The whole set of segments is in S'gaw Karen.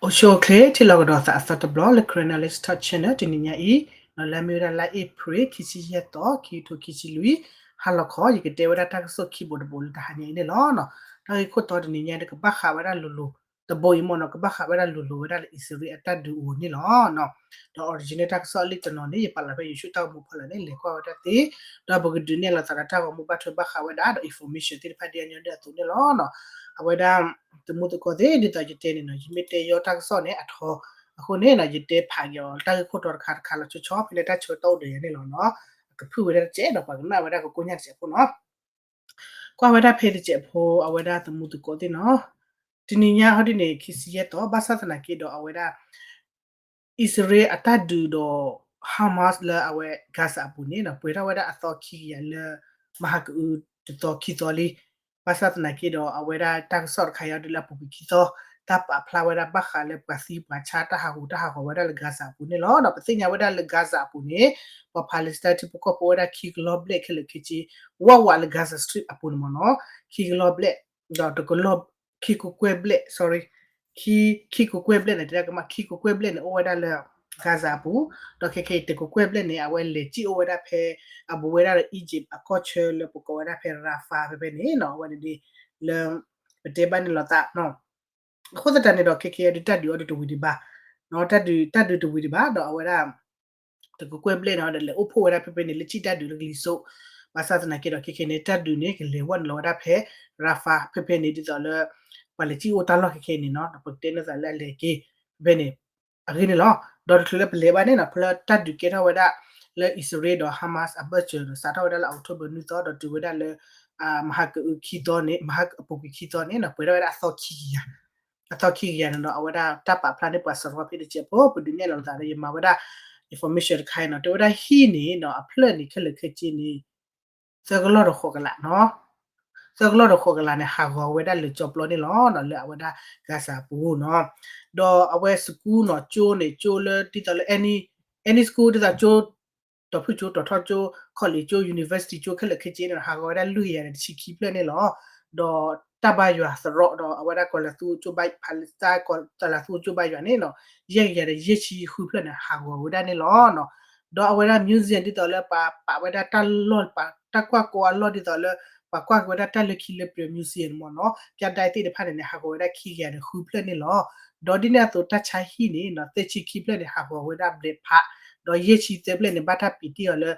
အိၣ်ဆူၣ်အိၣ်ချ့ ထံၣ်လိာ်ကဒီးသးအသီတဘျီလၢ Karen Knowledge Talk Channel တနံၤညါအံၤ, ဒီးလၢအမ့ၢ်ဝဲဒၣ်လါအ့ဖြ့ၣ် ခံဆံယဲၢ်သီ ခံကထိခံဆံလွံၢ် ဟါလီၤခီ ယကတဲဝဲဒၣ်တၢ်ကစီၣ်ခံဘိတဘိလၢတဟါညါအံၤန့ၣ်လီၤ. တၢ်ဂ့ၢ်ခိၣ်တီတနံၤညါဒီး ကဘၣ်ဃးဝဲဒၣ်လိၤလိၤ တဘိအံၤမ့ၢ်နီၤ ကဘၣ်ဃးဝဲဒၣ်လိၤလိၤဝဲဒၣ်လၢအံၣ်စရ့လးအတၢ်ဒုးအဂီၢ်န့ၣ်လီၤ. ဒီး original တၢ်ကစီၣ်အလံာ်တနီၤန့ၣ် ယပာ်လီၤဖဲ YouTube တၢ်ဂီၤမူဖီလာ်န့ၣ် လဲၤကွၢ်ဝဲဒၣ်သ့, ဒီးပကဒုးနဲၣ်လိာ်သးဒီးတၢ်ဂီၤမူဘၣ်ထွဲဘၣ်ဃးဝဲဒၣ်ဒီး information သ့ၣ်တဖၣ်ဒ်အညီဒ်အသိးန့ၣ်လီၤ. အဝဲဒၣ် သမူသကိးသ့ၣ် ဒ်သိးယတဲန့ၣ်နီၤ ယမ့ၢ်တဲယီတၢ်ကစီၣ်န့ၣ် အထီ အဃိန့ၣ်နီၤ ယတဲဖးက့ၤအီၤ တၢ်ဂ့ၢ်ခိၣ်တီတခါတခါလီၤဆီဆီ ဖဲလၢတၢ်ဆၢကတီၢ်အိၣ်ဒီးယၤန့ၣ်လီၤနီၤ, အကဖုၣ်ဝဲဒၣ်တစဲးဒီးပှၤကနၣ်ဝဲဒၣ်ကကိညၢ်တစဲးဖိနီၤ. ကွၢ်ဝဲဒၣ်ဖဲတစဲးဖိ အဝဲဒၣ်သမူသကိးသ့ၣ်နီၤ, တနံၤညါဟီဒ်န့ၣ် ခံဆံယဲၢ်သီ ဘၣ်ဆၣ်သနာ်က့ဒီးအဝဲဒၣ် အံၣ်စရ့လးအတၢ်ဒုးဒီး Hamas လၢအဝဲ Gaza အပူၤန့ၣ်နီၤ ပှဲၤထီၣ်ဝဲဒၣ်အသီခံကယၤလၢ မဟါကအုတသီခံသီလံ. ဘၣ်ဆၣ်သနာ်က့ဒီး အဝဲဒၣ်တၢ်ကစီၣ်တခါအံၤဒ်လၢအပူၤကွံာ်ခံသီ တၢ်ပာ်ဖျါဝဲဒၣ်ဘၣ်ဃးလၢပှၤသံပှၤဆါတၢ်ဟးဂူာ်တၢ်ဟးဂီၤဝဲဒၣ်လၢ Gaza အပူၤန့ၣ်လီၤ. ဒီးပသ့ၣ်ညါဝဲဒၣ်လၢ Gaza အပူၤန့ၣ် ပှၤ Palestine ထံဖိကီၢ်ဖိအိၣ်ဝဲဒၣ်ခံကလီၢ်ဘျဲၣ်ခဲလၢာ်ခဲဆ့ ဝးဝးလၢ Gaza Strip အပူၤန့ၣ်မ့ၢ်နီၤ, ခံကလီၢ်ဘျဲၣ် ဒီးတကလီၢ် ခံကကွဲၢ်ဘျဲၣ် sorry ခံကကွဲၢ်ဘျဲၣ်န့ၣ် တဲဒၣ်ကမၣ် ခံကကွဲၢ်ဘျဲၣ်န့ၣ် အိၣ်ဝဲဒၣ်လၢ Gaza အပူၤ, ဒီးခဲခဲအံၤတကကွဲၢ်ဘျဲၣ်န့ၣ် အဝဲလဲၤစံၣ်အိၣ်ဝဲဒၣ်ဖဲ အဘူးဝဲဒၣ်ဒီး Egypt အကီၢ်ဆၢလၢပကိးဝဲဒၣ်ဖဲ Rafah ဖဲဖဲန့ၣ်နီၤ, အဝဲန့ၣ်ဒ်လၢ ပတဲဘၣ်န့ၣ်လီၤသး အဃိသတးန့ၣ်ဒီး ခဲခဲအံၤ တၢ်ဒုးအီၤဒ်တဝံၤဒံးဘၣ်, တၢ်ဒုး တၢ်ဒုးတဝံၤဒံးဘၣ် ဒီးအဝဲဒၣ် တကကွဲၢ်ဘျဲၣ်န့ၣ်ဒီး လဲၤအိၣ်ဖှိၣ်ဝဲဒၣ်ဖဲဖဲန့ၣ် လၢစံၣ်တၢ်ဒုးလၢကလံၤစိး, ဘၣ်ဆၣ်သနာ်က့ဒီး ခဲခဲန့ၣ် တၢ်ဒုးန့ၣ် ကလဲၤဝဲနုာ်လီၤဝဲဒၣ်ဖဲ Rafah ဖဲဖဲန့ၣ် ဒ်သိးလၢ ပှၤလဲၤစံၣ်အိၣ်တၢ်လီၢ်ခဲခဲအံၤန့ၣ်နီၤ ပကတဲန့ၢ်သးလၢအလဲၤက့ၤ ဖဲဖဲန့ၣ် အဂ့ၢ်န့ၣ်လီၤ. ဒီးတချုးလၢပလဲၤဘၣ်န့ၣ်နီၤ ဖဲလၢတၢ်ဒုးကဲထီၣ်ဝဲဒၣ် လၢအံၣ်စရ့လးဒီး Hamas အဘၢၣ်စၢၤဒီး စးထီၣ်ဝဲဒၣ်လၢ October နွံသီ ဒီးတုၤဝဲဒၣ်လၢ မဟါကအုခံသီန့ၣ် မဟါအပူၤကွံာ်ခံသီန့ၣ်နီၤ ပှဲၤထီၣ်ဝဲဒၣ်အသီခံကယၤ အသီခံကယၤန့ၣ်ဒီး အဝဲဒၣ်တၢ်ပာ်ဖျါန့ၢ်ပှၤစရီဖဲတစဲးဖိ ပဒုးနဲၣ်လီၤသးဒီး ယမၤဝဲဒၣ် information တခါအံၤနီၤ တဲဝဲဒၣ်ဟံၣ်န့ၣ်နီၤ အဖျၢၣ်န့ၣ်ခဲလၢာ်ခဲဆ့န့ၣ် သၢကလီၢ်ဒီးဃိးကလးနီၤ, သၢကလီၢ်ဒီးဃိးကလးန့ၣ် ဟးဂီၤဝဲဒၣ်လၢကၠီပျီန့ၣ်လီၤနီၤ လၢအဝဲဒၣ် Gaza အပူၤနီၤ, ဒီးအဝဲ school နီၤ ကၠိန့ၣ် ကၠိလၢဒ်သိးလၢ any school ဒ်သိးကၠိ တီၤဖုၣ်ကၠိ တီၤထီၣ်ကၠိ college ကၠိ university ကၠိခဲလၢာ်ခဲဆ့န့ၣ် ဟးဂီၤဝဲဒၣ်လွံၢ်ကယၤဒီးတဆံခံဖျၢၣ်န့ၣ်လီၤ. ဒီးတၢ်ဘါယွၤသရီဒီးအဝဲဒၣ်ကီၤလၤသူကၠိဘါ Palestine ကီၤလၤသူကၠိဘါယွၤန့ၣ်နီၤ ယဲၢ်ကယၤဒီးယဲၢ်ဆံဃုဖျၢၣ်န့ၣ် ဟးဂီၤဝဲဒၣ်န့ၣ်လီၤ. ဒီးအဝဲဒၣ် museum ဒ်သိးလၢပှၤပာ်ဝဲဒၣ်တၢ်လီၢ် တၢ်ကွၢ်ကီအလီၢ်ဒ်သိးလၢ ပှၤကွၢ်က့ၤဝဲဒၣ်တၢ်လၢခံလၢပျၢၤ museum မ့ၢ်နီၤ ပြတိုက်သ့ၣ်တဖၣ်န့ၣ်န့ၣ် ဟးဂီၤဝဲဒၣ်ခံကယၤဒီးဃုဖျၢၣ်န့ၣ်လီၤ. ဒီးဒ်န့ၣ်အသိးတၢ်ဆါဟံၣ်န့ၣ်နီၤ သၢဆံခံဖျၢၣ်န့ၣ် ဟးဂီၤဝဲဒၣ်ဘျဲးဖး, ဒီးယဲၢ်ဆံသၢဖျၢၣ်န့ၣ် ဘၣ်တၢ်ပံးတ့ၢ်အီၤလၢ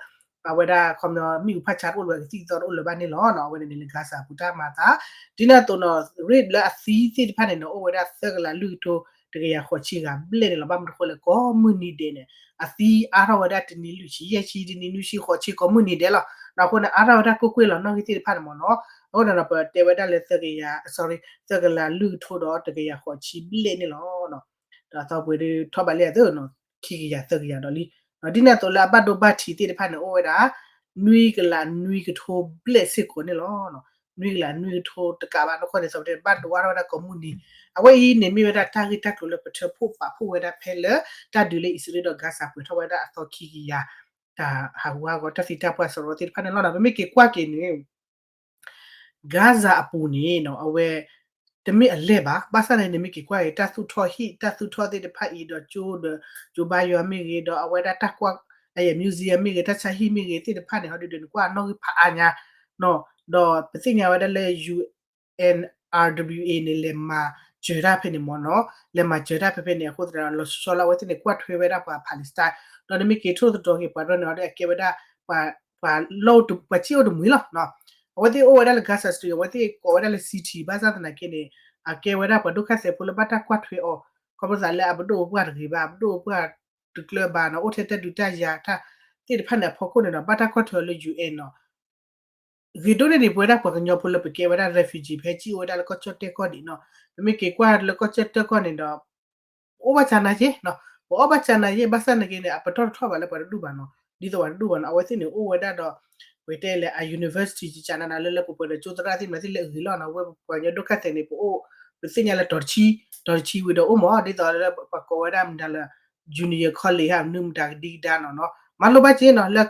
အဝဲဒၣ်ခီပညီ မ့ၣ်အူဖးဆါတအိၣ်လၢၤဘၣ် ကသံၣ်ကသီတအိၣ်လၢၤဘၣ်န့ၣ်လီၤ. အဝဲန့ၣ်န့ၣ်လၢ Gaza အပူၤတၢ်မၤအသး, ဒ်န့ၣ်အသိးနီၤ rate လၢအသံသ့ၣ်တဖၣ်န့ၣ်နီၤ အိၣ်ဝဲဒၣ်သၢကလးလွံၢ်ကထိ တကယၤဃိးဆံဂၤဘျဲၣ်န့ၣ်လီၤ. ဘၣ်မနုၤအဃိလဲၣ် ကိးမုၢ်နံၤဒဲးန့ၣ် အသံအါထီၣ်ဝဲဒၣ်တနံၤလွံၢ်ဆံ ယဲၢ်ဆံ တနံၤနွံဆံ ဃိးဆံ ကိးမုၢ်နံၤဒဲးလီၤ. အဃိန့ၣ် အါထီၣ်ဝဲဒၣ်ကွ့ၢ်ကွ့ၢ်လီၤ နီၣ်ဂံၢ်သ့ၣ်တဖၣ်န့ၣ်မ့ၢ်နီၤ. အဃိန့ၣ်ဒီး ပတဲဝဲဒၣ်လၢသၢကယၤ sorry သၢကလးလွံၢ်ကထိဒီးတကယၤဃိးဆံဘျဲၣ်န့ၣ်လီၤ. ဒီးအသီပှဲၤဒုးထီၣ်ဘၣ်လံအသးနီၤ ခံကယၤသၢကယၤဒီးလံ. ဒ်န့ၣ်အသိးလၢအဘၣ်ဒိဘၣ်ထံးသ့ၣ်တဖၣ်န့ၣ် အိၣ်ဝဲဒၣ် နွံကလးနွံကထိဘျဲၣ်စ့ၢ်ကီးန့ၣ်လီၤ. နွံကလးနွံကထိတကးဘၣ် နီၢ်ကီၢ်န့ၣ် သီပတဲ ဘၣ်ဒိအါထီၣ်ဝဲဒၣ်ကိးမုၢ်နံၤ. အဝဲအံၤန့ၣ်မ့ၢ်ဝဲဒၣ်တၢ်ဂ့ၢ်တၢ်ကျိၤလၢပထၢဖှိၣ်ပာ်ဖှိၣ်ဝဲဒၣ်ဖဲလၢ တၢ်ဒုးလၢအံၣ်စရ့လးဒီး Gaza ပှဲၤထီၣ်ဝဲဒၣ်အသီခံကယၤ တၢ်ဟးဂူာ်ဟးဂီၤတၢ်သံတၢ်ပှၢ်စရီသ့ၣ်တဖၣ်န့ၣ်လီၤ. ပမ့ၢ်က့ၤကွၢ်က့ၤန့ၣ် Gaza အပူၤန့ၣ်နီၤ အဝဲ တမ့ၢ်အလဲၢ်ဘၣ်. ဘၣ်ဆၣ်န့ၣ် နမ့ၢ်က့ၤကွၢ်က့ၤ တၢ်သူၣ်ထီၣ်ဟံၣ် တၢ်သူၣ်ထီၣ်သ့ၣ်တဖၣ်အံၤဒီး ကၠိဒီး ကၠိဘါယွၤမ့ၢ်ဂ့ၤ ဒီးအဝဲဒၣ်တၢ်ကွၢ် အ museum မ့ၢ်ဂ့ၤ တၢ်ဆါဟံၣ်မ့ၢ်ဂ့ၤ သ့ၣ်တဖၣ်န့ၣ် ဟီဒုးဒုး နကွၢ်နီၣ်ဂံၢ်ဖးအါညါ ဒီးပသ့ၣ်ညါဝဲဒၣ်လၢ ယူၣ်အဲၣ် အၣ် ဒဘ်လ်ယူၣ် အ့ၣ် န့ၣ် လဲၤမၤစၢၤတၢ်ဖဲန့ၣ်မ့ၢ်နီၤ, လဲၤမၤစၢၤတၢ်ဖဲဖဲန့ၣ် အဃိသတးဒီး လီၤဆီဆီလၢအဝဲသ့ၣ်န့ၣ် ကွၢ်ထွဲဝဲဒၣ်ပှၤ Palestine ဒီးနမ့ၢ်က့ၤထိၣ်သတြီၤက့ၤပှၤဒီးန့ၣ်ဒီး အကဲဝဲဒၣ် ပှၤ ပှၤစံၣ်အိၣ်တမှံၤလီၤ. အဝဲသ့ၣ်အိၣ်ဝဲဒၣ်လၢ Gaza Strip အဝဲသ့ၣ်ကိးဝဲဒၣ်လၢ city ဘၣ်ဆၣ်သနာ်က့န့ၣ် အကဲဝဲဒၣ်ပှၤဒိၣ်ခါသဲးဖိလၢဘၣ်တၢ်ကွၢ်ထွဲအီၤ ခီဖျိသးလၢအပဒိၣ်ပပှၢ်တဂ့ၤဘၣ် အပဒိၣ်ပပှၢ်တကျၢၤဘၣ်နီၤ အိၣ်ထဲတၢ်ဒုးတၢ်ယၤတၢ်သ့ၣ်တဖၣ်န့ၣ်အဖီခိၣ်န့ၣ်ဒီး ဘၣ်တၢ်ကွၢ်ထွဲအီၤလၢ ယူၣ်အဲၣ် နီၤ ဂ့ၤဒိၣ်န့ၢ်ဒံးပဝဲဒၣ်ပှၤကညီဖိလၢပကဲဝဲဒၣ် refugee ဖဲစံၣ်အိၣ်ဝဲဒၣ်လၢကီၢ်ကၠီၣ်တဲၣ်ကီၢ်ဒံးနီၤ, ပမ့ၢ်က့ၤကွၢ်လၢကီၢ်ကၠီၣ်တဲၣ်ကီၢ်န့ၣ်ဒီး ပအိၣ်ဘၣ်ဆၣ်နာ်က့နီၤ, ပအီၣ်ဘၣ်ဆၣ်နာ်က့ ဘၣ်ဆၣ်နာ်က့န့ၣ် အပတီၢ်တထီၣ်ဘၣ်လၢပှၤတဒူၣ်ဘၣ်နီၤ, ဒ်သိးပှၤတဒူၣ်ဘၣ်နီၤ အဝဲသ့ၣ်န့ၣ်အိၣ်ဝဲဒၣ်ဒီး ပတဲလဲၣ် အ university ကကနၤနၤလၢလၢပှဲၤပှဲၤဒီး ကၠိသရၣ်သ့ၣ်မနုၤသ့ၣ်လၢအဂ့ၤလီၤနီၤ, ဝဲပှၤကညီဒိၣ်ခါသဲးန့ၣ် ပအိၣ် ပသ့ၣ်ညါလၢတီၤတဆံ တီၤတဆံဝံၤဒီးအိၣ်မး ဒ်သိးလၢပှၤကိးဝဲဒၣ်မတၤလၢ junior college ဟးမနုၤမတၤကဒံကဒါနီၤနီၤ, မၤလိဘၣ်က့နီၤ လၢ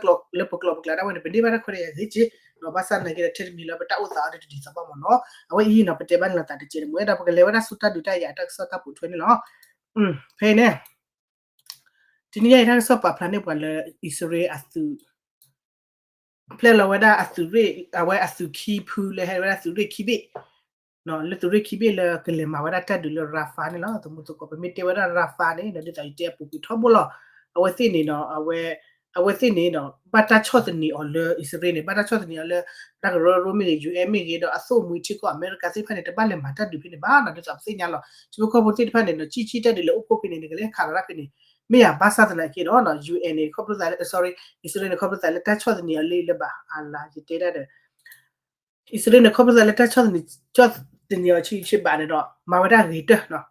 ပကျိာ်ပကျါဒၣ်ဝဲန့ၣ် ပန့ၢ်ဘၣ်တၢ်ခွဲးတၢ်ယာ်ဂ့ၤက့နီၤ, ဘၣ်ဆၣ်နာ်က့ဒီး ထဲတမံၤလၢပတၢ်အိၣ်သးအီၤဒ်တဒ်သိးဘၣ်မ့ၢ်နီၤ, အဝဲအံၤနီၤ ပတဲဘၣ်န့ၣ်လီၤသးတကဲးတမှဲဒီး ပကလဲၤဝဲဒၣ်ဆူတၢ်ဒုးတၢ်ယၤတၢ်ကစီၣ်တၢ်ပိာ်ထွဲန့ၣ်လီၤ. ဖဲအံၤန့ၣ် တနံၤညါအံၤ တၢ်ကစီၣ်ပာ်ဖျါန့ၢ်ပှၤလၢ အံၣ်စရ့လးအသုး ဖျဲလီၤဝဲဒၣ်အသုးရ့ၣ် အဝဲအသုးခံဖုလၢဟဲဝဲဒၣ်သုးရ့ၣ်ခံဘ့ၣ် လၢသုးရ့ၣ်ခံဘ့ၣ်လၢကလဲၤမၤဝဲဒၣ်တၢ်ဒုးလၢ Rafah န့ၣ်လီၤ. သမူသကိး ပမ့ၢ်တဲဝဲဒၣ် Rafah န့ၣ်ဒီး ဒ်သိးယတဲအပူၤကွံာ်ထီဘိလီၤ. အဝဲသ့ၣ်န့ၣ်ဒီး အဝဲသ့ၣ်န့ၣ်ဒီး ဘၣ်တၢ်ဆီၣ်သနံးအီၤလၢ အံၣ်စရ့လးန့ၣ် ဘၣ်တၢ်ဆီၣ်သနံးအီၤလၢ တၢ်ကရၢကရိမ့ၢ်ဂ့ၤ ယူၢ်အဲၣ် မ့ၢ်ဂ့ၤဒီး အသိၣ်မှံထံကီၢ်အမဲရကၤသ့ၣ်တဖၣ်န့ၣ် တဘၣ်လဲၤမၤတၢ်ဒုးဖဲန့ၣ်ဘၣ်နီၤ. ဒ်သိးပသ့ၣ်ညါလီၤ ထံဖိကီၢ်ဖိသ့ၣ်တဖၣ်န့ၣ်ဒီး ကံၣ်ကံၣ်တၢ်ဒုးလၢအိၣ်ဖှိၣ်ဖဲန့ၣ် နကလဲၤခးလီၤတၢ်ဖဲန့ၣ် မ့ၢ်ယၤဘၣ်ဆၣ်သနာ်က့ဒီး ယူၢ်အဲၣ်န့ၣ် ခီဖျိသးလၢ sorry အံၣ်စရ့လးန့ၣ် ခီဖျိသးလၢတၢ်ဆီၣ်သနံးအီၤလၢလၢဘၣ်အလၤ ယတဲဒၣ်ဒီး အံၣ်စရ့လးန့ၣ် ခီဖျိသးလၢတၢ်ဆီၣ်သနံး ဆီၣ်သနံးအီၤဆံးဆံးဘၣ်န့ၣ်ဒီး မၤဝဲဒၣ်ဂ့ၤတၢၢ်နီၤ.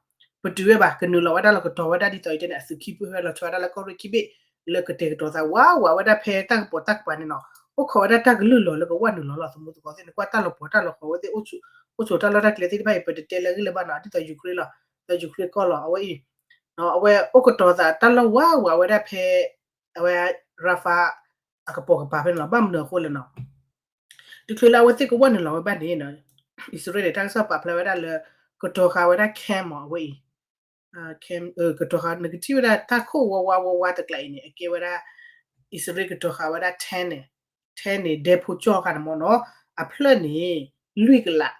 ပတုာ်ဝဲဘၣ် ကနုာ်လီၤဝဲဒၣ်လၢကတီၤဝဲဒၣ်ဒ်သိးအံၤတဲန့ၣ် အသုးခံဖုဟဲလီၤဆီဝဲဒၣ်လၢကီၢ်ရ့ၣ်ခံဘ့ၣ် လၢကတဲာ်ကတီၤသးဝးဝးဝဲဒၣ်ဖဲတၢ်ကပီၤတၢ်ကပၤန့ၣ်နီၤ. အိၣ်ခိးဝဲဒၣ်တၢ်ကလုၢ်လီၤလၢကဝၢ်နုာ်လီၤလီၤ သမူသကိးသ့ၣ်န့ၣ် ကွၢ်တၢ်လီၤပှီၤတၢ်လီၤဃီၤဝဲသ့ၣ် အိၣ်ဆိးတၢ်လီၢ်တၢ်ကျဲသ့ၣ်တဖၣ်အံၤ ပတတဲလၢအဂ့ၢ်လၢၤဘၣ်နီၤ ဒ်သိး Ukraine လီၤ ဒီး Ukraine ကီၢ်လီၤ အဝဲအံၤ အဝဲအိၣ်ကတီၤသးတၢ်လီၢ်ဝးဝးဝဲဒၣ်ဖဲ အဝဲ Rafah အကပီၤကပၤဖဲန့ၣ်လီၤ. ဘၣ်မနုၤအဃိလဲၣ်နီၤ တချုးလၢအဝဲသ့ၣ်ကဝၢ်နုာ်လီၤဝဲဘၣ်န့ၣ် အံၣ်စရ့လးန့ၣ် တၢ်ကစီၣ်ပာ်ဖျါဝဲဒၣ်လၢ ကတီၤဃာ်ဝဲဒၣ် camp မ့ၢ်အဝဲအံၤ ကတီၤဃာ် နကထံၣ်ဝဲဒၣ်တၢ်ခိၣ်ဝးဝးဝးဝးတကျးအံၤန့ၣ် အကဲဝဲဒၣ် အံၣ်စရ့လးကတီၤဃာ်ဝဲဒၣ် tent န့ၣ် tent န့ၣ် ဒဲဖိကၠီၣ်ဃာ်န့ၣ်မ့ၢ်နီၤ အဖျၢၣ်န့ၣ် လွံၢ်ကလး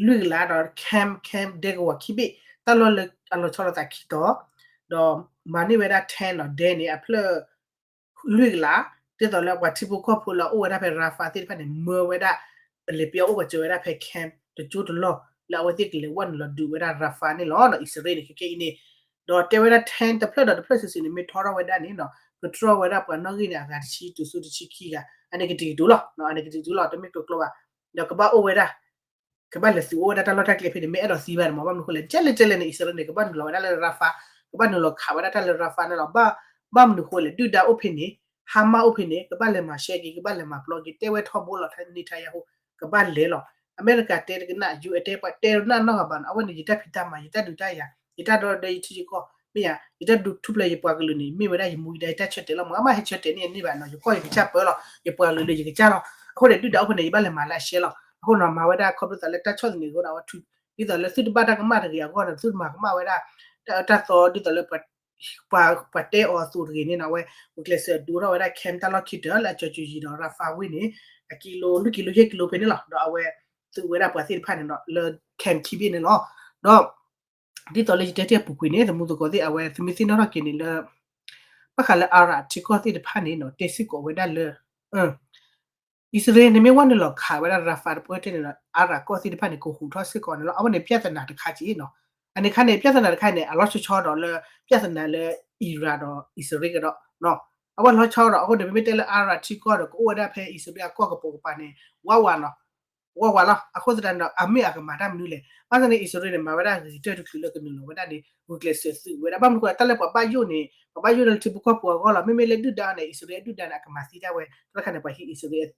လွံၢ်ကလးဒီး camp camp ဒဲကဝီၤခံဘ့ၣ် တၢ်လီၢ်လၢအလီၤဆီလိာ်သးခံတီၤ ဒီးမၤန့ၢ်ဝဲဒၣ် tent ဒီး ဒဲန့ၣ် အဖျၢၣ် လွံၢ်ကလး ဒ်သိးလၢပှၤထံဖိကီၢ်ဖိလၢအအိၣ်ဝဲဒၣ်ဖဲ Rafah သ့ၣ်တဖၣ်န့ၣ် မၢဝဲဒၣ် လဲၤပျီအိၣ်ကစၢၤဝဲဒၣ်ဖဲ camp တကၠိတလီၢ် လၢအဝဲသ့ၣ်ကလဲၤဝဲနုာ်လီၤဒုးဝဲဒၣ် Rafah န့ၣ်လီၤ. အံၣ်စရ့လးန့ၣ် ခဲကဲအံၤန့ၣ် ဒီးတဲဝဲဒၣ် tent တဖျၢၣ်ဒီးတဖျၢၣ်စုာ်စုာ်န့ၣ် မ့ၢ်ထီထီၣ်ဝဲဒၣ်န့ၣ်နီၤ ကတြီဝဲဒၣ်ပှၤနီၣ်ဂံၢ်န့ၣ် အဂၤတဆံတုၤဆူတဆံခံဂၤ အန့ၣ်ကတံာ်ကတူၤလီၤ အန့ၣ်ကတံာ်ကတူၤလီၤ တမ့ၢ်ကျိကျိဘၣ် ဒီးကဘၣ်အိၣ်ဝဲဒၣ် ကဘၣ်လဲၤသုးအိၣ်ဝဲဒၣ်တၢ်လီၢ်တၢ်ကျဲဖဲန့ၣ် မ့ၢ်အဲၣ်ဒိးသံဘၣ်န့ၣ်မ့ၢ် ဘၣ်မနုၤအဃိလဲၣ် ကဲလဲၣ်ကဲလဲၣ်န့ၣ် အံၣ်စရ့လးန့ၣ် ကဘၣ်နုာ်လီၤဝဲဒၣ်လၢ Rafah ကဘၣ်နုာ်လီၤခးဝဲဒၣ်တၢ်လၢ Rafah န့ၣ်လီၤ. ဘၣ်မနုၤအဃိလဲၣ် ဒုၣ်ဒါအိၣ်ဖဲန့ၣ် Hamas အိၣ်ဖဲန့ၣ် ကဘၣ်လဲၤမၤရှဲက့ၤ ကဘၣ်လဲၤမၤပျီက့ၤ တဲဝဲထီဘိလီၤ Netanyahu ကဘၣ်လဲၤလီၤ. အမဲရကၤတဲတကနၣ် ယူၢ်အဲၣ် တဲပှၤတဲတကနၣ်နီတဂၤဘၣ်နီၤ အဝဲန့ၣ် ယတၢ်ဖံးတၢ်မၤ ယတၢ်ဒုးတၢ်ယၤ ယတၢ်ဒီဒီယထံယကီၢ် မ့ၢ်ယၤ ယတၢ်ဒုးထူၣ်ဖျဲးယပှၤကလုာ်န့ၣ် မ့ၢ်ဝဲဒၣ်ယမူယဒါ ယတၢ်ဆၢတဲာ်လီၤ မ့ၢ်အမ့ၢ်ဟဲဆၢတဲာ်န့ၢ်ယန့ၢ်ဘၣ်နီၤ ယကီၢ်ယကစၢ်ပၢလီၤ ယပှၤကလုာ်လၢယကစၢ်လီၤ. အဃိန့ၣ် ဒုၣ်ဒါအိၣ်ဖဲန့ၣ် ယဘၣ်လဲၤမၤလၢအရှဲလီၤ. အဃိနီၤ မၤဝဲဒၣ်ခီဖျိသးလၢတၢ်ဆီၣ်သနံးအဃိဒီး အဝဲ ဒ်သိးလၢသုတဘၣ်တၢ်ကမၣ်တဂ့ၤအဂီၢ်ဒီး သုတမၤကမၣ်ဝဲဒၣ် တၢ်အၢတၢ်သီ ဒ်သိးလၢ ပှၤတဲအီၤအသိးတဂ့ၤန့ၣ်နီၤ အဝဲ ဂုာ်ကျဲးစၢးဒိးထီၣ်ဝဲဒၣ် camp တၢ်လီၢ်ခံတၢၢ်လၢအကၠီၤကူၤယံၤဒီး Rafah ဝ့ၢ်န့ၣ် အကံလိ လွံၢ်ကံလိ ယဲၢ်ကံလိဖဲန့ၣ်လီၤ. ဒီးအဝဲ သုးဝဲဒၣ်ပှၤသ့ၣ်တဖၣ်န့ၣ်ဒီး လၢ camp ခံဘ့ၣ်န့ၣ်လီၤ. ဒီး ဒ်သိးလၢယတဲတ့ၢ်အပူၤကွံာ်န့ၣ် သမူသကိးသ့ၣ် အဝဲသုမ့ၢ်သ့ၣ်နီၣ်ထီၣ်က့ၤန့ၣ်လၢ ဘၣ်ဃးလၢ Arab ထံကီၢ်သ့ၣ်တဖၣ်န့ၣ်နီၤ တဲစ့ၢ်ကီးဝဲဒၣ်လၢ အံၣ်စရ့လးန့ၣ်မ့ၢ်ဝဲနုာ်လီၤခးဝဲဒၣ် Rafah တပှၢ်တၢၢ်န့ၣ်ဒီး Arab ကီၢ်သ့ၣ်တဖၣ်န့ၣ် ကဟူးထီၣ်စ့ၢ်ကီးန့ၣ်လီၤ. အဝဲန့ၣ် ပြဿနာတခါက့ၤနီၤ. အန့ၣ်ခါန့ၣ် ပြဿနာတခါန့ၣ် အလီၤဆီဆီဒီးလၢ ပြဿနာလၢ Iran ဒီးအံၣ်စရ့လးကဒီး အဝဲလီၤဆီဒီး အဃိန့ၣ် ပမ့ၢ်တဲလၢ Arab ထံကီၢ်ဒီး ကအိၣ်ဝဲဒၣ်ဖဲအံၣ်စရ့လးအကီၢ်ကပိာ်ကပၤန့ၣ် ဝးဝးနီၤ ဝးဝးလီၤ. အဃိသတးန့ၣ်ဒီး အမ့ၢ်အကမၤတၢ်မနုၤလဲၣ်. ဘၣ်ဆၣ်န့ၣ် အံၣ်စရ့လးန့ၣ် မၤဝဲဒၣ်ဂ့ၤကတၢၢ်တချုးလၢကနုာ်လီၤဝဲဒၣ်န့ၣ် ဂုာ်ကျဲးစၢးသုးဝဲဒၣ် ဘၣ်မနုၤအဃိ တၢ်လၢပှၤဘၣ်ယိၣ်န့ၣ် ပှၤဘၣ်ယိၣ်လၢထံဖိကီၢ်ဖိအဂီၢ်လီၤ. မ့မ့ၢ်လၢဒုၣ်ဒါန့ၣ် အံၣ်စရ့လးဒုၣ်ဒါန့ၣ် အကမၤသံတၢ်ဝဲ တၢ်တခါန့ၣ် ပှၤဟံးအံၣ်စရ့လး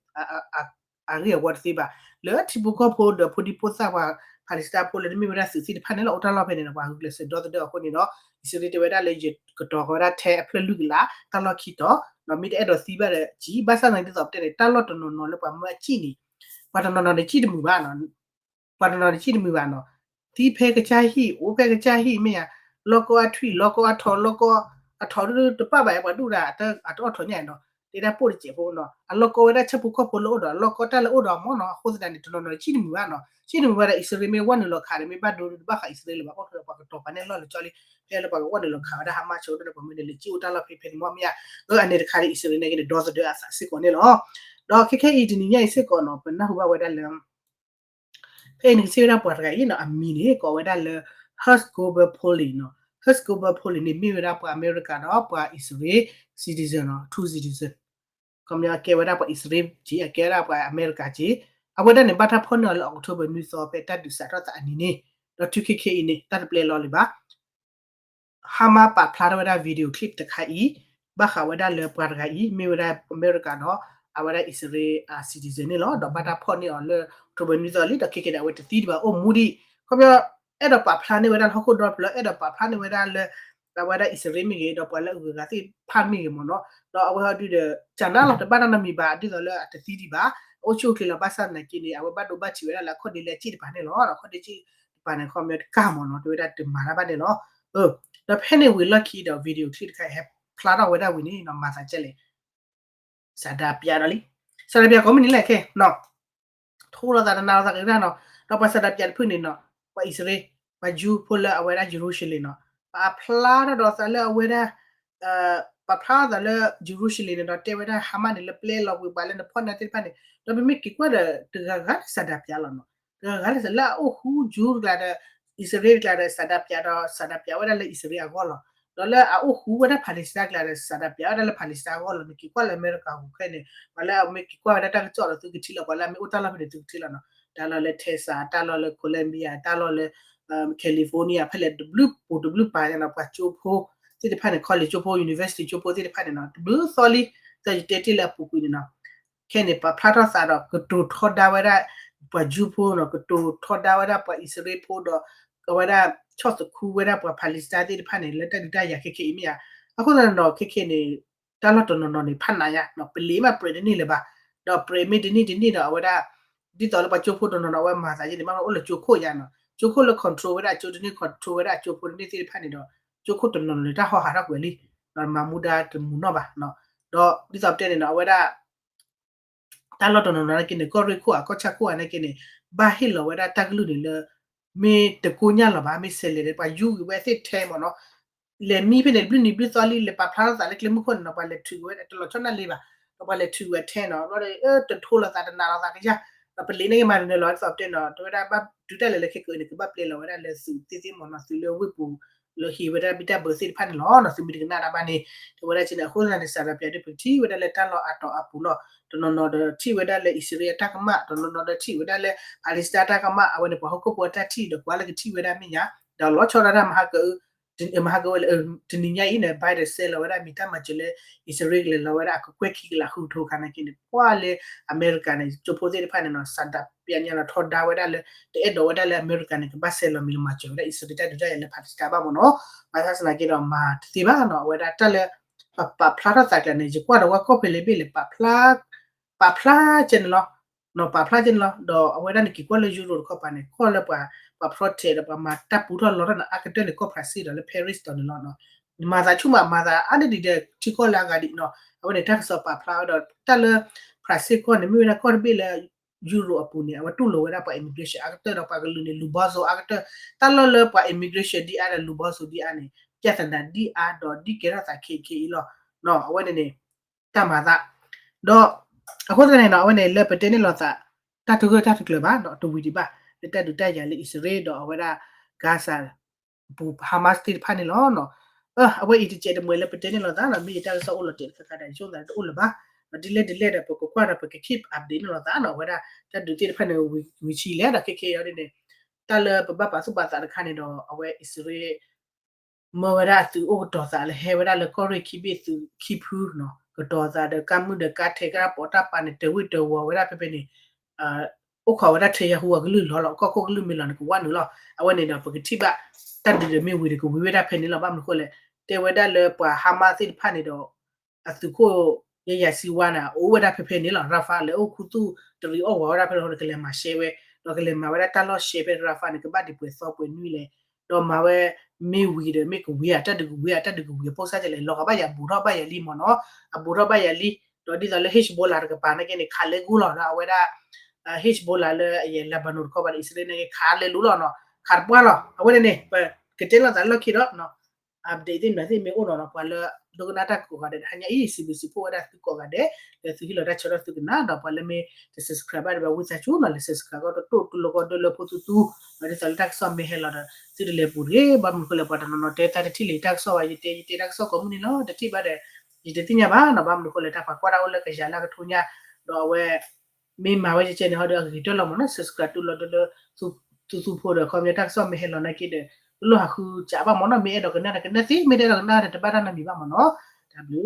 အဂ့ၢ်အဝီတသ့ဘၣ်. လၢထံဖိကီၢ်ဖိဒီးဖိဒံဖိသၣ်ပှၤ Palestine ဖိလၢတမ့ၢ်ဝဲဒၣ်သုးသ့ၣ်တဖၣ်န့ၣ်လီၤ အိၣ်တၢ်လီၢ်ဖဲန့ၣ်ဒီး ပှၤဂုာ်ကျဲးစၢးဒီသဒၢအဃိန့ၣ်ဒီး အံၣ်စရ့လးတဲဝဲဒၣ်လၢယကတီၤဃီၤဝဲဒၣ်ထဲအဖျၢၣ်လွံၢ်ကလး တၢ်လီၢ်ခံတီၤ ဒီးမ့ၢ်တအဲၣ်ဒိးသံဘၣ်ဒီးကံၣ် ဘၣ်ဆၣ်သနာ်က့ဒ်သိးပတဲန့ၣ် တၢ်လီၢ်တနီၤနီၤလၢပှၤမၢအကံၣ်န့ၣ် ပှၤတနီၤနီၤန့ၣ်ကံၣ်တမုာ်ဘၣ်နီၤ ပှၤတနီၤန့ၣ်ကံၣ်တမုာ်ဘၣ်နီၤ သံဖဲကစၢ်ဟံၣ် အိၣ်ဖဲကစၢ်ဟံၣ်မ့ၢ်ယါ လီၢ်ကီအထွံၣ် လီၢ်ကီအထီ လီၢ်ကီအထီတပၣ်ဘၣ် ပှၤဒူၣ်တၢ်အတအီၣ်ထီညါနီၤ တဲဒၣ်ပိၢ်တစဲးဖိနီၤ အလီၢ်ကီဝဲဒၣ်ဆၣ်ဖိကီၢ်ဖိလၢအိၣ်ဒီး အလီၢ်ကီတၢ်လၢအိၣ်ဒီးမ့ၢ်နီၤ အဃိသတးန့ၣ် တနီၤနီၤန့ၣ်ကံၣ်တမုာ်ဘၣ်နီၤ ကံၣ်တမုာ်ဘၣ်ဒီး အံၣ်စရ့လးမ့ၢ်ဝဲနုာ်လီၤခးဒီး မ့ၢ်ဘၣ်ဒိတဘၣ်ဃးအံၣ်စရ့လးလၢၤဘၣ် အိၣ်ဒီးပှၤကတီၤပှၤန့ၢ်လီၢ်လၢကၠီလံ ဖဲလၢပှၤကဝဲနုာ်လီၤခးဝဲဒၣ် Hamas ဆိဒီးပှၤမ့ၢ်န့ၣ်လၢကံၣ်အိၣ်တၢ်လီၢ်ဖဲဖဲန့ၣ်မ့ၢ်မ့ၢ်ယါ အန့ၣ်တခါဒီး အံၣ်စရ့လးန့ၣ်က့န့ၣ် ဒီသဒၢအသးစ့ၢ်ကီးန့ၣ်လီၤ ဒီးခဲခဲအံၤတနံၤညါအံၤစ့ၢ်ကီးနီၤ ပနၢ်ဟူဘၣ်ဝဲဒၣ်လၢ ဖဲအံၤနကထံၣ်ဝဲဒၣ်ပှၤတဂၤအံၤနီၤ အမံၤန့ၣ် ကိးဝဲဒၣ်လၢ Hush Gober Polling နီၤ Hush Gober Polling န့ၣ် မ့ၢ်ဝဲဒၣ်ပှၤအမဲရကၤဒီးပှၤအံၣ်စရ့လး citizen နီၤ two citizen ခီပညီအကဲဝဲဒၣ်ပှၤအံၣ်စရ့လးက့ အကဲဝဲဒၣ်ပှၤအမဲရကၤက့ အဝဲဒၣ်န့ၣ် ဘၣ်တၢ်ဖီၣ်န့ၢ်အီၤလၢ October နွံသီ ဖဲတၢ်ဒုးစးထီၣ်သးအနံၤန့ၣ် ဒီးတုၤခဲခဲအံၤန့ၣ် တၢ်တပျဲလီၤလံဘၣ် Hamas ပာ်ဖျါထီၣ်ဝဲဒၣ် video clip တခါအံၤ ဘၣ်ဃးဝဲဒၣ်လၢပှၤတဂၤအံၤ မ့ၢ်ဝဲဒၣ်အမဲရကၤဒီး အဝဲဒၣ်အံၣ်စရ့လး citizen န့ၣ်လီၤ. ဒီးဘၣ်တၢ်ဖီၣ်န့ၢ်အီၤလၢ October နွံသီလံ ဒီးခဲခဲဒီး အဝဲတသံဒံးဘၣ် အိၣ်မူဒံး ခီပညီ အဲၣ်ဒိးပာ်ဖျါန့ၢ်ဝဲဒၣ်လၢဟီၣ်ခိၣ်ဒီဖျၢၣ် အဲၣ်ဒိးပာ်ဖျါန့ၢ်ဝဲဒၣ်လၢ အဝဲဒၣ်အံၣ်စရ့လးမ့ၢ်ဂ့ၤ ဒီးပှၤလၢအဂုၤအဂၤသ့ၣ်တဖၣ်မ့ၢ်ဂ့ၤမ့ၢ်နီၤ ဒီးအဝဲဟီဒုဒီး ကနၣ်လီၤ တဘၣ်တၢ်နီတမံၤဘၣ် ဒ်သိးလၢအတသံဒံးဘၣ် အိၣ်ဆူၣ်အိၣ်ချ့လီၤ ဘၣ်ဆၣ်သနာ်က့န့ၣ် အဝဲဘၣ်ဒိဘၣ်ထံးဝဲဒၣ်လၢအခီၣ်ဒ့လၢအစ့ၣ်တပၤန့ၣ်လီၤ. ဒီးအခီၣ်ဒ့စ့ၣ်တပၤန့ၣ် ခီပညီတကၢ်မ့ၢ်နီၤ တဲဝဲဒၣ်တမၤတၢ်ဘၣ်န့ၣ်လီၤ. ဒီးဖဲန့ၣ်ဝံၤလီၢ်ခံဒီး video clip တခါအံၤဟဲဖျါထီၣ်ဝဲဒၣ်ဝံၤန့ၣ်နီၤ မၤသးဒ်လဲၣ် ဆန္ဒပြဒီးလံ ဆန္ဒပြကိးမုၢ်နံၤလဲၣ်ခဲနီၤ ထိၣ်လိာ်သးတနာ်လိာ်သးက့ၤတၢ်နီၤ ဒီးပှၤဆန္ဒပြတဖုန့ၣ်နီၤ ပှၤအံၣ်စရ့လး ပှၤယူဖိလၢအဝဲဒၣ်ယရူၤၡလ့ၣ်နီၤ ပာ်ဖျါထီၣ်ဒီးသးလၢအဝဲဒၣ် ပာ်ဖျါထီၣ်သးလၢ ယရူၤၡလ့ၣ်န့ၣ်ဒီးတဲဝဲဒၣ် Hamas န့ၣ် လၢပျဲလီၤကွံာ်ပှၤလၢနဖီၣ်နၤသ့ၣ်တဖၣ်န့ၣ် ဒီးပမ့ၢ်က့ၤကွၢ်ဒီး တဂၤဂၤလၢဆန္ဒပြလီၤနီၤ တဂၤဂၤလၢလၢအအိၣ်ဃူယူၤတကျါဒီး အံၣ်စရ့လးတကျါဒီး ဆန္ဒပြဒီး ဆန္ဒပြဝဲဒၣ်လၢအံၣ်စရ့လးအဂီၢ်လီၤ ဒီးလၢအအိၣ်ဃူဝဲဒၣ် Palestine တကျါဒီး ဆန္ဒပြဝဲဒၣ်လၢ Palestine အဂီၢ်လီၤ နက့ၤကွၢ်လၢအမဲရကၤဟူးခဲန့ၣ် ပှၤလၢအမ့ၢ်က့ၤကွၢ်ဝဲဒၣ်တၢ်ကစီၣ်ဒီးသုကထံၣ်လီၤ ပှၤလၢအမ့ၢ်အိၣ်တၢ်လီၢ်ဖဲန့ၣ် သုကထံၣ်လီၤနီၤ တၢ်လီၢ်လၢ Texas တၢ်လီၢ်လၢ Columbia တၢ်လီၢ်လၢ California ဖဲလဲၣ်တဘျုးပူၤတဘျုးပၤနီၤ ပှၤကၠိဖိသ့ၣ်တဖၣ်န့ၣ် college ကၠိဖိ university ကၠိဖိသ့ၣ်တဖၣ်န့ၣ်နီၤ တဘျုးသီလံ တၢ်ယတဲတ့ၢ်လၢအပူၤကွံာ်န့ၣ်နီၤ ခဲန့ၣ် ပာ်ဖျါထီၣ်သးဒီး ကတိၤထီဒါဝဲဒၣ် ပှၤယူဖိနီၤ ကတိၤထီဒါဝဲဒၣ်ပှၤအံၣ်စရ့လးဖိဒီး အဝဲဒၣ်ဆီၣ်သခူဝဲဒၣ်ပှၤ Palestine သ့ၣ်တဖၣ်န့ၣ် လၢတၢ်ဒုးတၢ်ယၤခဲခဲအံၤမ့ၢ်ဧါ အဃိသတးန့ၣ်ဒီး ခဲခဲန့ၣ် တၢ်လီၢ်တနီၤနီၤန့ၣ် ဖးနးယါနီၤ ပလံးမးပြဲးတန့ၢ်လၢၤဘၣ် ဒီးပြဲးမ့ၢ်တန့ၢ်တန့ၢ်ဒီး အဝဲဒၣ် ဒ်သိးလၢပှၤကၠိဖိတနီၤနီၤ အဝဲမၤသးယဲန့ၣ် ဘၣ်မ့ၢ်အိၣ်လၢကၠိခိၣ်ယါနီၤ ကၠိခိၣ်လၢ control ဝဲဒၣ်ကၠိတန့ၢ် control ဝဲဒၣ်ကၠိဖိတန့ၢ်သ့ၣ်တဖၣ်န့ၣ်ဒီး ကၠိခိၣ်တနီၤနီၤန့ၣ် တၢ်ဟီဟးထီၣ်ကွံာ်လံ ဒီးမၤမူဒါတမူနီၢ်ဘၣ်နီၤ ဒီးဒ်သိးပတဲန့ၣ်နီၤ အဝဲဒၣ် တၢ်လီၢ်တနီၤနီၤနာ်က့န့ၣ် ကီၢ်ရ့ၣ်ခိၣ်ဧါ ကီၢ်ဆၣ်ခိၣ်ဧါနာ်က့န့ၣ် ဘၣ်ဟ့ၣ်လီၤဝဲဒၣ်တၢ်ကလုၢ်န့ၣ်လၢ မ့ၢ်တကိညၢ်လီၤဘၣ် မ့ၢ်ဆဲးလဲၤဒီး ပှၤယူကွံာ်ဝဲသ့ၣ်ထဲမ့ၢ်နီၤ လဲၤမံဖဲန့ၣ် ဘျုးနံၤဘျုးသီလံ လဲၤပာ်ဖျါထီၣ်သးလၢကျဲမုၢ်ခိၣ်န့ၣ်နီၤ ပှၤလဲၤထုးကွံာ်ဝဲတလီၤဆီၣ်နၢ်လ့ဘၣ် ဒီးပှၤလဲၤထုးကွံာ်ဝဲထဲနီၤ ဘျီဒီး တထိလိာ်သးတနာ်လိာ်သးကယၢ် ဒီးပလံးနာ်က့မၤတနၢၤလီၤ ဒ်သိးပတဲနီၤ တဲဝဲဒၣ်ဘၣ်ဒုးတၢ်လဲၤလၢခဲကနံၣ်အံၤန့ၣ် ကဘၣ်ပျဲလီၤဝဲဒၣ်လၢသုးသ့ၣ်သ့ၣ်မ့ၢ်နီၤ သုးလၢဝ့ၢ်ပူၤ လၢဟ့ၣ်ဝဲဒၣ်ဘံၣ်တၢ်ဘၢသ့ၣ်တဖၣ်န့ၣ်လီၤနီၤ သုမ့ၢ်တကနၣ်တၢ်ဘၣ်န့ၣ် တဲဝဲဒၣ်ကန့ၣ် အဃိသတးန့ၣ် စးထီးပၠးဒ်ပကထံၣ်ဝဲဒၣ်လၢတၢ်လီၢ်အါတီၤအပူၤလီၤ တနီၤနီၤဒီးထံၣ်ဝဲဒၣ်လၢအံၣ်စရ့လးအတၢ်ကမၣ် တနီၤနီၤဒီးထံၣ်ဝဲဒၣ်လၢ Palestine တၢ်ကမၣ် အဝဲန့ၣ် ပှၤဟီၣ်ခိၣ်ဖိအတၢ်ထံၣ်ဒီးကွၢ်လၢကထံၣ်ဝဲဒၣ်မဲာ်ညါ ဒီးလီၤဆီဒၣ်တၢ်မဟါက မဟါကဝဲလၢ တနံၤညါအံၤန့ၣ် Biden ဆဲးလီၤဝဲဒၣ်မံၤတၢ်မၤစၢၤလၢ အံၣ်စရ့လးကလဲၤလီၤဝဲဒၣ်အကကွဲၢ်ခံကလးဃုကထိခါနာ်က့န့ၣ် ကွၢ်လၢအမဲရကၤန့ၣ် ကၠိဖိသ့ၣ်တဖၣ်န့ၣ်နီၤ ဆန္ဒပြညါနီၤ ထီဒါဝဲဒၣ်လၢ တအဲၣ်ဒိးဝဲဒၣ်လၢအမဲရကၤန့ၣ် ကဘၣ်ဆဲးလီၤမံၤလၢမၤစၢၤဝဲဒၣ်အံၣ်စရ့လးတၢ်ဒုးတၢ်ယၤလၢ Palestine ဘၣ်မ့ၢ်နီၤ ဘၣ်ဆၣ်သနာ်က့ဒီးမၤတသ့ဘၣ်နီၤ အဝဲဒၣ်တၢ်လၢ ပာ်ဖျါထီၣ်သးကျါန့ၣ် ယကွၢ်ဒီးဝဲကီၢ်ဖဲလဲၣ်ဘ့ၣ်လဲၣ် ပာ်ဖျါ ပာ်ဖျါကဲန့ၣ်လီၤ ပာ်ဖျါကဲန့ၣ်လီၤ ဒီးအဝဲဒၣ်န့ၣ်က့ၤကွၢ်လၢယူရိးတခီပၤန့ၣ် ကီၢ်လၢပှၤ ပှၤ protest ဒီးပှၤမၤတၢ်ပူထီၣ်လီထီၣ်န့ၣ် အါကတၢၢ်န့ၣ် ကီၢ်ဖရၣ်စ့ၣ်ဒီးလၢ Paris တီၤန့ၣ်လီၤ မၤသးဆူၣ်မး မၤသးအါန့ၢ်ဒံးဒီး ထံကီၢ်လၢအဂၤဒံးနီၤ အဝဲန့ၣ်တၢ်ကစီၣ်ပာ်ဖျါဝဲဒီး တၢ်လၢ ဖရၣ်စ့ၣ်ကီၢ်န့ၣ် မ့ၢ်ဝဲဒၣ်ကီၢ်တဘ့ၣ်လၢ ယူရိးအပူၤန့ၣ် အဝဲတူၢ်လိာ်ဝဲဒၣ်ပှၤ immigration အါကတၢၢ်ဒီးပှၤကလုာ်န့ၣ် လူၤဘီစိအါကတၢၢ် တၢ်လီၢ်လၢပှၤ immigration ဒ်အါဒီးလူၤဘီစိဒ်အါန့ၣ် ပြဿနာဒ်အါဒီးဒ်ကဲထီၣ်သးခဲအံၤခဲအံၤလီၤ အဝဲန့ၣ်န့ၣ် တၢ်မၤသး ဒီး အဃိသတးန့ၣ်နီၤ အဝဲန့ၣ်လၢပတဲန့ၢ်လိာ်သး တၢ်တဂၢၢ်တၢ်တကျၢၤဘၣ်ဒီး တဝံၤဒံးဘၣ် လၢတၢ်ဒုးတၢ်ယၤလၢအံၣ်စရ့လးဒီးအဝဲဒၣ် Gaza ပူၤ Hamas သ့ၣ်တဖၣ်န့ၣ်လီၤ. အဝဲအံၤတစဲးတမှဲၤလၢပတဲန့ၢ်လိာ်သးနီၤ မ့ၢ်ယတၢ်ကစီၣ်အိၣ်လီၤတဲာ်တခါခါဒီး ယဆိကမိၣ်သးတအိၣ်လၢၤဘၣ်. ဒီးဒ်လဲၣ်ဒ်လဲၣ်ဒီး ပကကွၢ်ဒီးပက keep update န့ၢ်လိာ်သးနီၤ အဝဲဒၣ် တၢ်ဒုးသ့ၣ်တဖၣ်န့ၣ် ဝံၤဆံးလဲၣ်ဒီး ခဲခဲအံၤန့ၣ် တၢ်လၢပဘၣ်ပာ်သူၣ်ပာ်သးတခါန့ၣ်ဒီး အဝဲအံၣ်စရ့လး မၢဝဲဒၣ်အသုးအိၣ်ကတီၤသးလၢဟဲဝဲဒၣ်လၢကီၢ်ရ့ၣ်ခံဘ့ၣ်သုးခံဖုနီၤ ကတီၤသးဒီးကါမုၢ်ဒီးကါထဲးကါပိးတၢ်ပာ်န့ၣ် တဝ့ၢ်တဝီၤဝဲဒၣ်ဖဲဖဲန့ၣ် အိၣ်ခိးဝဲဒၣ်ထဲယၤဟူအကလုၢ်လီၤလီၤ ကီၢ်ခိၣ်ကလုၢ်မ့ၢ်လီၤန့ၣ် ကဝၣ်နုာ်လီၤ. အဝဲန့ၣ်ဒီးပကထံၣ်ဘၣ် တၢ်ဒုးဒီးမ့ၢ်ဝံၤဒီး ကဝံၤဝဲဒၣ်ဖဲန့ၣ်လီၤ. ဘၣ်မနုၤဃိလဲၣ် တဲဝဲဒၣ်လၢပှၤ Hamas သ့ၣ်တဖၣ်န့ၣ်ဒီး အသုးခိၣ် ယဲယၤစံဝါန့ၣ် အိၣ်ဝဲဒၣ်ဖဲဖဲန့ၣ်လီၤ. Rafah လဲၤအိၣ်ခူသူၣ်တရံးအီၣ်ဝးဝဲဒၣ်ဖဲန့ၣ် ကလဲၤမၤရှဲဝဲ ဒီးကလဲၤမၤဝဲဒၣ်တၢ်လီၢ်ရှဲဖဲ Rafah န့ၣ် ကဘၣ်ဒံးပှဲၤသီပှဲၤနွံလဲၣ်. ဒီးမၤဝဲ မ့ၢ်ဝံၤဒီးမ့ၢ်ကဝံၤဧါ တၢ်ဒုးကဝံၤဧါ တၢ်ဒုးကဝံၤအဖိစၢ်ကလဲၣ် လီၤဂာ်ဘၣ်ယၤ ဘူးထီၣ်ဘၣ်ယၤလံမ့ၢ်နီၤ အဘူးထီၣ်ဘၣ်ယၤလံ. ဒီးဒ်သိးလၢ Hezbollah တကပၤနာ်က့န့ၣ် ခးလဲၤဂူၢ်လီၤ ဒီးအဝဲဒၣ် Hezbollah လၢအယဲၢ် Lebanon တခီပၤဒီး အံၣ်စရ့လးနာ်က့ ခးလဲၤလူၤလီၤနီၤ ခးတပှၢ်လီၤ. အဝဲန့ၣ်န့ၣ် ပကတဲလိာ်သးလၢခံဒီး update သ့ၣ်မနုၤသ့ၣ်မ့ၢ်အိၣ်နီၤနီၤ ပှၤလၢဒိကနၣ်တၢ်ကိးဂၤဒဲး တဟါညါအံၤ စံးဘျုးစံးဖှိၣ်ဝဲဒၣ်သုကိးဂၤဒဲး လၢသုဟ့ၣ်လီၤတၢ်ဆၢထၢၣ်သုကနၣ် ဒီးပှၤလၢမ့ၢ်တ subscribe ဘၣ်ဒီး ဘၣ်ဝံသးစူၤနီၤ လဲၤ subscribe ကီးတတိၢ်တူၢ်လိာ်ကီးဒၢလၢဖိသူသူ ဒီးဒ်သိးလၢတၢ်ကစီၣ်မ့ၢ်ဟဲလီၤဒီး သုတလဲၤပူၤတဂ့ၤ. ဘၣ်မနုၤဃိလဲၣ် ပှၤတနီၤနီၤတဲသးတထံၣ်လၢယတၢ်ကစီၣ်ဘၣ် ယတဲယတဲတၢ်ကစီၣ်ကိးမုၢ်နံၤလီၤ တထံၣ်ဘၣ်ဒီး ယတသ့ၣ်ညါဘၣ်နီၤ ဘၣ်မနုၤဃိလဲၣ် တၢ်ပှၤကွၢ်တၢ်အိၣ်လၢကယၤလၢကထိညါ ဒီးအဝဲ မ့ၢ်မၤဝဲကဲကဲန့ၣ် ဟီဒီးအဂ့ၤကတၢၢ်လီၤမ့ၢ်နီၤ subscribe တူၢ်လိာ်ဒၢလၢ သူသူဖိဒီး ခီပညီတၢ်ကစီၣ်မ့ၢ်ဟဲလီၤနာ်က့ဒီး တလိၣ်ဟးဃုစးဘၣ်မ့ၢ်နီၤ မ့ၢ်အဲၣ်ဒိးကနၣ်ဒီးကနၣ်သ့ မ့ၢ်တအဲၣ်ဒိးကနၣ်ဒီးတဘၣ်တၢ်နီတမံၤဘၣ်မ့ၢ်နီၤ တၢ်ဘျုး